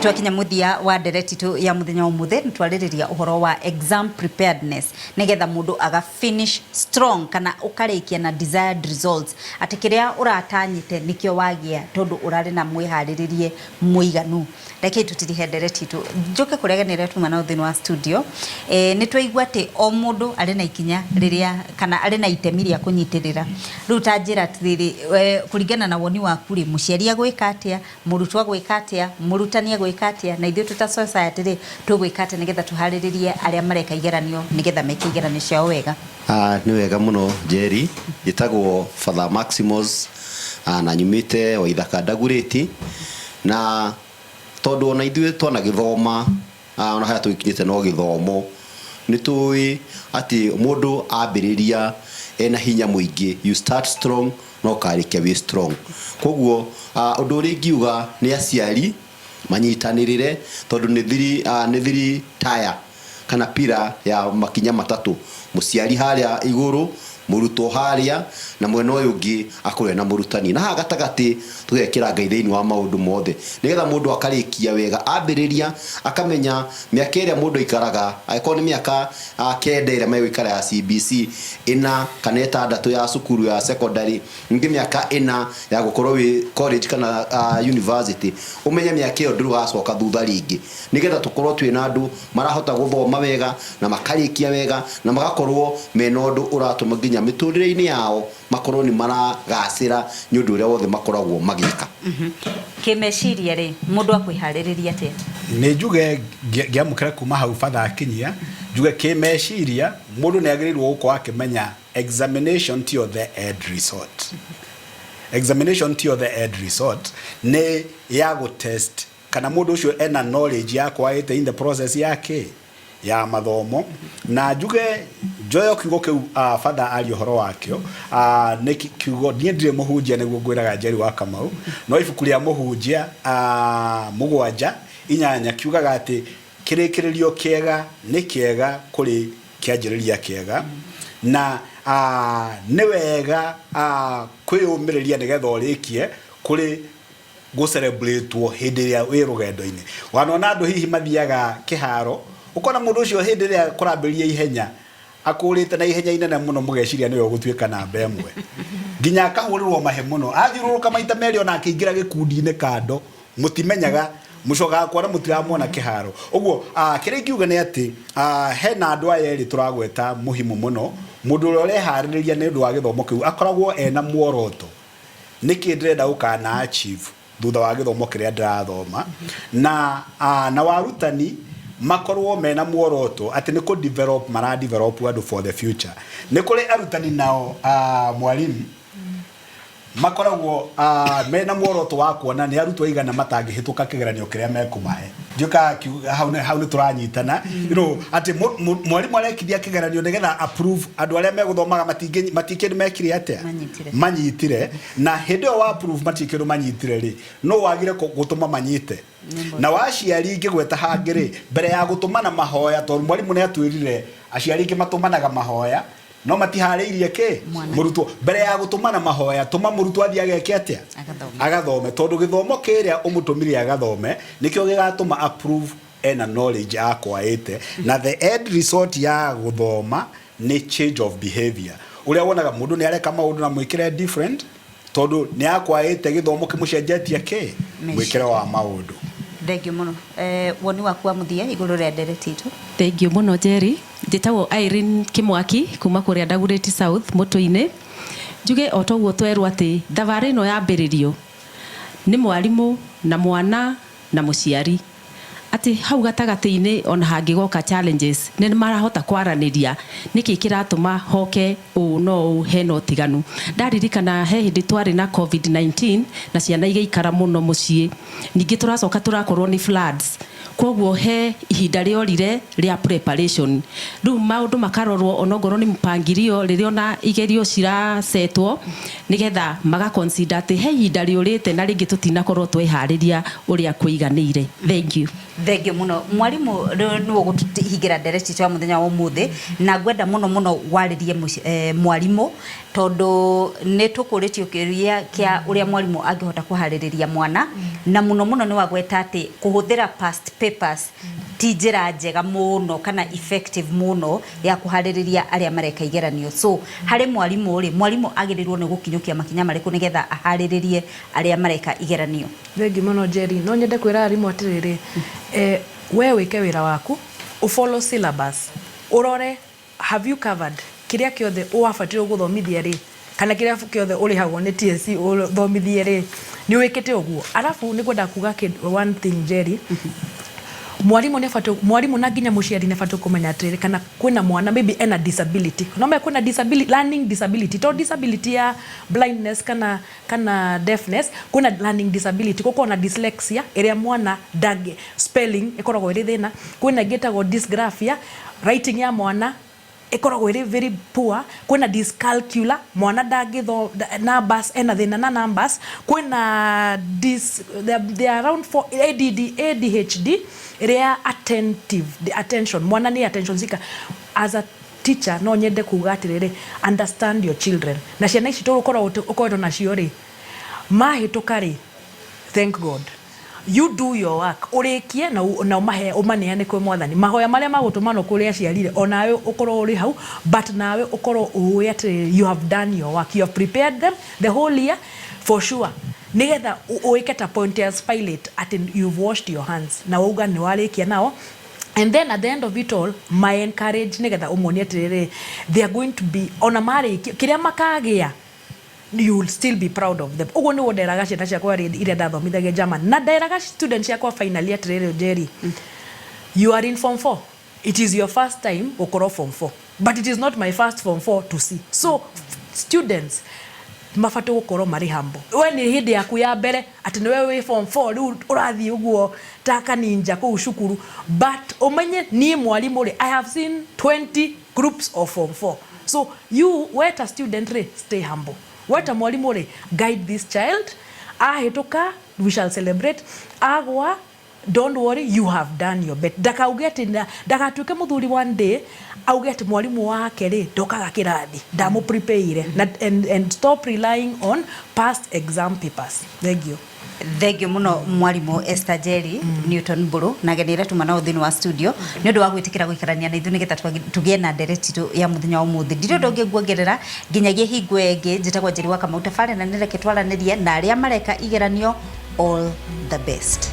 Twakinya muthia wa ndereti tu ya muthenya wa umuthi. Nĩ twarĩrĩria ũhoro wa exam preparedness, nĩgetha mũndũ aga finish strong kana ũkarĩkia na desired results, atĩ kĩrĩa ũratanyĩte nĩkĩo wagĩa tondũ ũrarĩ na mwĩharĩrĩrie mũiganu. Rekei tũtirihe ndereti itũ, njũke kũrĩa ageni arĩa tuma nao thĩinĩ wa studio. Nĩ twaigua atĩ o mũndũ arĩ na ikinya rĩrĩa kana arĩ na itemi rĩa kũnyitĩrĩra. Rĩu ta njĩra atĩrĩrĩ, kũringana na woni waku rĩ, mũciari agwĩka atĩa, mũrutwo agwĩka atĩa, mũrutani agwĩka atĩa, na ithuĩ twĩ ta society rĩ, tũgwĩka atĩa nĩgetha tũharĩrĩrie arĩa mareka igeranio nĩgetha meke igeranio ciao wega? Ah, nĩ wega mũno, Njeri. Njĩtagwo Father Maximus, na nyumĩte Waithaka Ndagurĩti. Na tondũ ona ithuĩ twanagĩthoma, ona harĩa tũgĩkinyĩte no gĩthomo, nĩ tũĩ atĩ mũndũ ambĩrĩria ena hinya mũingĩ, you start strong no ũkarĩkia wĩ strong. Koguo ũndũ ũrĩa ingiuga nĩ aciari manyitanĩrĩre, tondũ nĩ three tier kana pillar ya makinya matatũ: mũciari harĩa igũrũ, mũrutwo harĩa, na mwena ũyũ ũngĩ akorwo na mũrutani, na haha gatagatĩ tũgekĩra Ngai thĩinĩ wa maũndũ mothe, nĩgetha mũndũ akarĩkia wega. Ambĩrĩria akamenya mĩaka ĩrĩa mũndũ aikaraga, angĩkorwo nĩ mĩaka 9 ĩrĩa megũikara ya CBC, 4 kana 6 ya cukuru ya secondary, ningĩ mĩaka 4 ya gũkorwo wĩ college kana university, ũmenye mĩaka ĩyo ndũgacoka thutha rĩngĩ, nĩgetha tũkorwo twĩna andũ marahota gũthoma wega na makarĩkia wega na magakorwo mena ũndũ ũratũma nginya mĩtũrĩre-inĩ yao makorwo nĩ maragacĩra nĩ ũndũ ũrĩa wothe makoragwo magĩka. Kĩmeciria rĩ, mũndũ akwĩharĩrĩria atĩa? Nĩ njuge ngĩamũkĩra kuma hau batha akinyia, njuge kĩmeciria mũndũ nĩ agĩrĩirwo gũkorwo akĩmenya examination tiyo the end result. Examination tiyo the end result, nĩ ya gũtest kana mũndũ ũcio ena knowledge yakwa ĩte in the process yake ya mathomo. Na njuge njoyo kiugo kĩu father aria ũhoro wakĩo, nĩ kiugo niĩ ndirĩ mũhunjia nĩguo ngwĩraga Njeri wa Kamau, no ibuku rĩa Mũhunjia 7:8 kiugaga atĩ kĩrĩkĩrĩrio kĩega nĩ kĩega kũrĩ kĩanjĩrĩria kĩega, na nĩ wega kwĩyũmĩrĩria nĩgetha ũrĩkie kũrĩ gũcelebratewo hĩndĩ ĩrĩa wĩ rũgendo-inĩ. Wanona andũ hihi mathiaga kĩharo, ũkona mũndũ ũcio hĩndĩ ĩrĩa kũrambĩrĩria ihenya akũrĩte na ihenya inene mũno, mũgeciria nĩwe ũgũtuĩka namba 1, nginya akahũrĩrwo mahe mũno, athiũrũrũka maita merĩ ona akĩingĩra gĩkundi-inĩ kando mũtimenyaga, mũcokaga kuona mũtiramwona kĩharo. Ũguo kĩrĩa ingiuga nĩ atĩ hena andũ aya erĩ tũragweta muhimu mũno. Mũndũ ũrĩa ũreharĩrĩria nĩ ũndũ wa gĩthomo kĩu akoragwo ena muoroto, nĩkĩ ndĩrenda gũkana achieve thutha wa gĩthomo kĩrĩa ndĩrathoma, na warutani makorwo mena muoroto atĩ nĩ kũ develop mara develop andũ for the future. Nĩ kũrĩ arutani nao, mwalimu, makoragwo mena muoroto wa kuona nĩ arutwo aigana matangĩhĩtũka kĩgeranio kĩrĩa mekũmahe. Ndiũkaga hau nĩ tũranyitana atĩ mwarimũ arekithia kĩgeranio nĩgetha approve andũ arĩa megũthomaga matikĩndũ mekire atĩa. Manyitire. Manyitire. Na hĩndĩ ĩyo wa approve matikĩndũ manyitire rĩ, no wagire gũtũma manyite. Na waciari ingĩgweta hangĩ rĩ, mbere ya gũtũmana mahoya, tondũ mwarimũ nĩ atwĩrire aciari aingĩ matũmanaga mahoya no matiharĩirie kĩ. Mwana. Mũrutwo, mbere ya gũtũmana mahoya, tũma mũrutwo athiĩ ageke atĩa? Agathome. Agathome, tondũ gĩthomo kĩrĩa ũmũtũmire agathome nĩkĩo gĩgatũma approve ena knowledge akwaĩte. Na the end result ya gũthoma nĩ change of behavior, ũrĩa wonaga mũndũ nĩ areka maũndũ na mwĩkĩre different, tondũ nĩ akwaĩte gĩthomo kĩmũcenjetie kĩ mwĩkĩre wa maũndũ. Thengio mũno. Woni waku wa mũthia igũrũ rĩa ndereti itũ? Thengio mũno, Jerry. Njĩtagwo Irene Kĩmwaki kuma kũrĩa Dagoretti South mũtũ-inĩ. Njuge o toguo twerwo atĩ thabarĩ ĩno yambĩrĩrio nĩ mwarimũ na mwana na mũciari, atĩ hau gatagatĩ-inĩ ona hangĩgoka challenges nĩ marahota kwaranĩria nĩkĩ kĩratũma hoke ũũ no ũũ hena ũtiganu. Ndaririkana he hĩndĩ twarĩ na COVID-19 na ciana igĩikara mũno mũciĩ, ningĩ tũracoka tũrakorwo nĩ floods, koguo he ihinda rĩorire rĩa preparation. Rĩu maũndũ makarorwo onongorwo nĩ mpangilio rĩrĩa ona igerio cirasetwo, nĩgetha maga consider atĩ he ihinda rĩũrĩte na rĩngĩ tũtinakorwo tweharĩria ũrĩa kũiganĩire. Thank you. Thengio mũno, mwarimũ. Rĩu nĩwe ũgũtũhingĩra ndereti ya mũthenya wa ũmũthĩ, na ngwenda mũno mũno warĩrie mwarimũ. Tondũ nĩ tũkũrĩtio kĩũria kĩa ũrĩa mwarimũ angĩhota kũharĩrĩria mwana, na mũno mũno nĩ wagweta atĩ kũhũthĩra past papers ti njĩra njega mũno kana effective mũno ya kũharĩrĩria arĩa mareka igeranio. So harĩ mwarimũ rĩ, mwarimũ agĩrĩirwo nĩ gũkinyũkia makinya marĩkũ nĩgetha aharĩrĩrie arĩa mareka igeranio? Thengi mũno, Jerry. No nyende kwĩra arimũ atĩrĩrĩ, we wĩke wĩra waku, ũfollow syllabus, ũrore have you covered kĩrĩa kĩothe wabatirwo gũthomithia rĩ, kana kĩrĩa kĩothe ũrĩhagwo nĩ TSC ũthomithie rĩ, nĩ wĩkĩte ũguo. Arabu nĩ ngwenda kuga one thing, Jerry. Mwarimũ nĩ abatiĩ, mwarimũ na nginya mũciari nĩ abatiĩ kũmenya atĩrĩrĩ, kana kwĩna mwana maybe ena disability, no me kwĩna disability, learning disability, to disability ya blindness kana deafness, kwĩna learning disability, gũkorwo na dyslexia ĩrĩa mwana ndangĩ spelling ĩkoragwo ĩrĩ thĩna, kwĩna ĩngĩ ĩtagwo dysgraphia, writing ya mwana ĩkoragwo ĩrĩ very poor, kwĩna dyscalculia, mwana ndangĩtho numbers, ena thĩna na numbers, kwĩna they are around four, ADD, ADHD ĩrĩa attentive, the attention, mwana nĩ attention seeker. As a teacher no nyende kuga atĩrĩrĩ, understand your children, na ciana ici tũgũkorwo ũkoretwo nacio rĩ, mahĩtũka rĩ, thank God. You do your work, ũrĩkie na ũmahe, ũmaneane kwĩ Mwathani. Mahoya marĩa magũtũmanwo kũrĩ aciari rĩ, onawe ũkorwo ũrĩ hau, but nawe ũkorwo ũĩ atĩrĩrĩ, you have done your work, you have prepared them the whole year for sure, nigetha ũĩke ta Pontius Pilate atĩ you've washed your hands na wauga nĩ warĩkia nao. And then at the end of it all, my encourage nigetha ũmonie atĩrĩrĩ, they are going to be, ona marĩkia kĩrĩa makagĩa, you will still be proud of them. Ũguo nĩguo nderaga ciana ciakwa iria ndathomithagia German, na nderaga students ciakwa finally atĩrĩrĩ, Jerry, you are in form 4, it is your first time gũkorwo form 4, but it is not my first form 4 to see. So students mabatiĩ gũkorwo marĩ humble. We nĩ hĩndĩ yaku ya mbere atĩ nĩwe wĩ form 4, rĩu ũrathiĩ ũguo ta kaninja kũu cukuru, but ũmenye niĩ mwarimũ rĩ, I have seen 20 groups of form 4. So you, we ta student rĩ, stay humble. We ta mwarimũ rĩ, guide this child. Ahĩtũka, we shall celebrate. Agwa, don't worry, you have done your best. Ndakauge atĩ ndagatuĩke mũthuri one day auge atĩ mwarimũ wake rĩ ndokaga kĩrathi ndamũ-prepare na and stop relying on past exam papers. Thank you. Thengio muno, mwarimũ Esther Jerry Newton Mburu, na ageni arĩa tuma nao thĩinĩ wa studio, nĩ ũndũ wa gwĩtĩkĩra gũikarania na ithuĩ nĩgetha tũgĩe na ndereti itũ ya mũthenya wa ũmũthĩ. Ndirĩ ũndũ ũngĩ nguongerera nginyagia hingo ĩngĩ. Njĩtagwo Njeri wa Kamau. Tabarĩra nĩ reke twaranĩrie na arĩa mareka igeranio. All the best.